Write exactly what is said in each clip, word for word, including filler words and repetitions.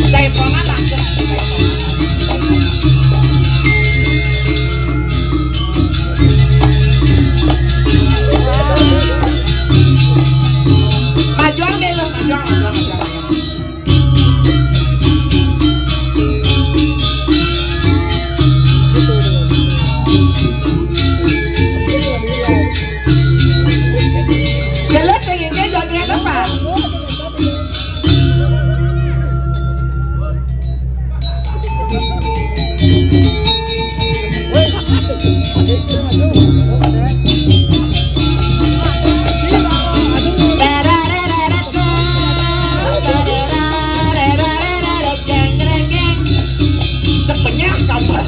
Jaipongan langsung. Majuang deh lu, majuang, majuang, majuang, majuang. Jelas yang ini jodohnya apa? Kepenyah kabar.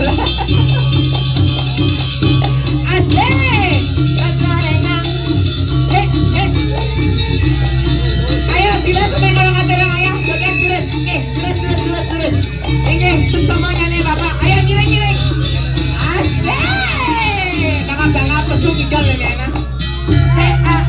Asik. Eh, eh. Ayo, sila sampai kalau kata orang ayah, joget terus. Eh, terus, terus, terus, terus. Inggih, semuanya nih, Bapak. Ayo, giring, giring. Asik. Tangkap, tangkap, terus lu ngidol ya, Nena. Eh, ah.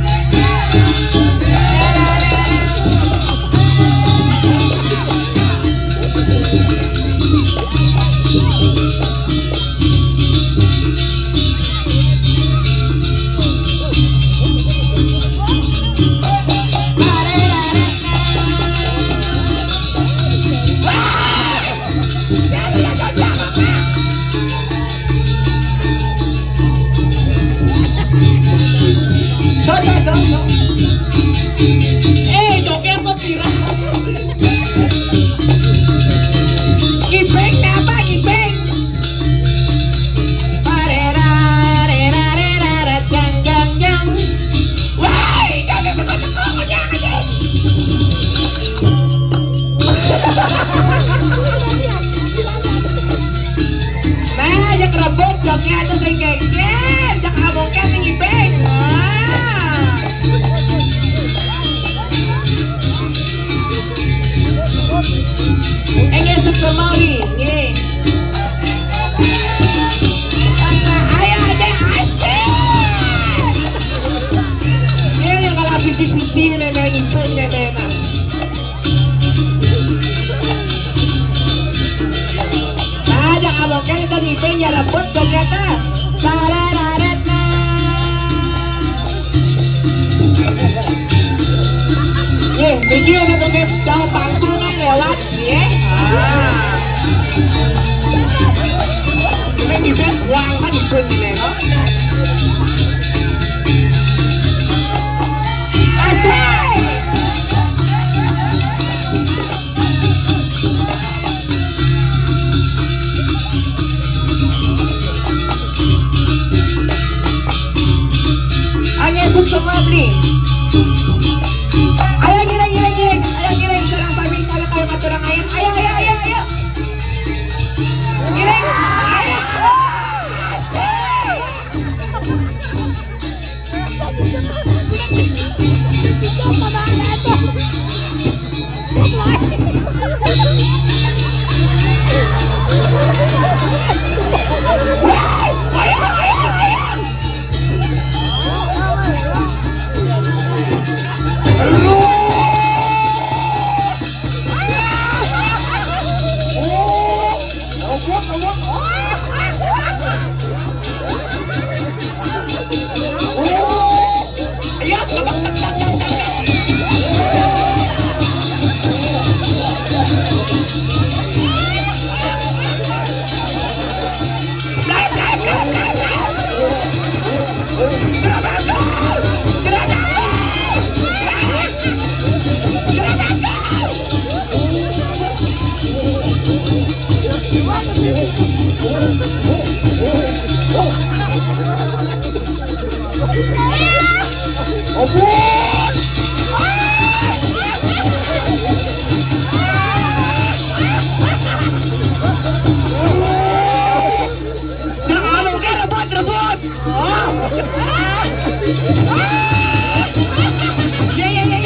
Eh, joget kok viral. Ngibeng apa, ngibeng? Parera, rera, rera, jang, jang, jang. Wah, jangan teko-teko, jangan. Nah, yang rebut joknya ada sing geger, jak abongnya tinggi beng. Wah. Ini sesemawi, ini. Ayo, aja asik. Ini yang kalau biji-biji, nenek, ibu, nenek, nah. Nah, jangan loken itu ngibing ya rebut ternyata. Tarararet, nah. Nih, niki ada pakai daun pangkung nih lewat, ya. Ah. Ini ngibing buang kan itu nih, kok. Asik. Ayo, Yesus semua beli. Ayo, giring, giring, giring. Ayo, giring. Seorang sami, seorang kayu, seorang ayam. Ayo, ayo, ayo, ayo. Giring. Ayo. Jangan, oke, rebut, rebut. Oh. Ya, ya, ya.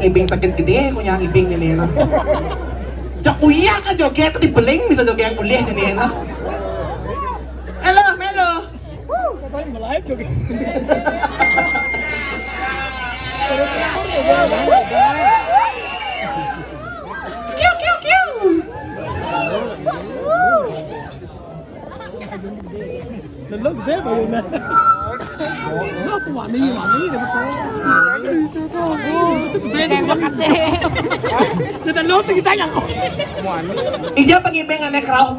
Ngibing sakit gede, kunya ngibing ini na. Jak uya ka joget di beling bisa joget ulih ini na. Hello, hello. Kiu, kiu, kiu. Lelok gede baru na. Lelok wani wani dia betul. Sudah lo kita yang kok. Ija pagi pengen naik rauh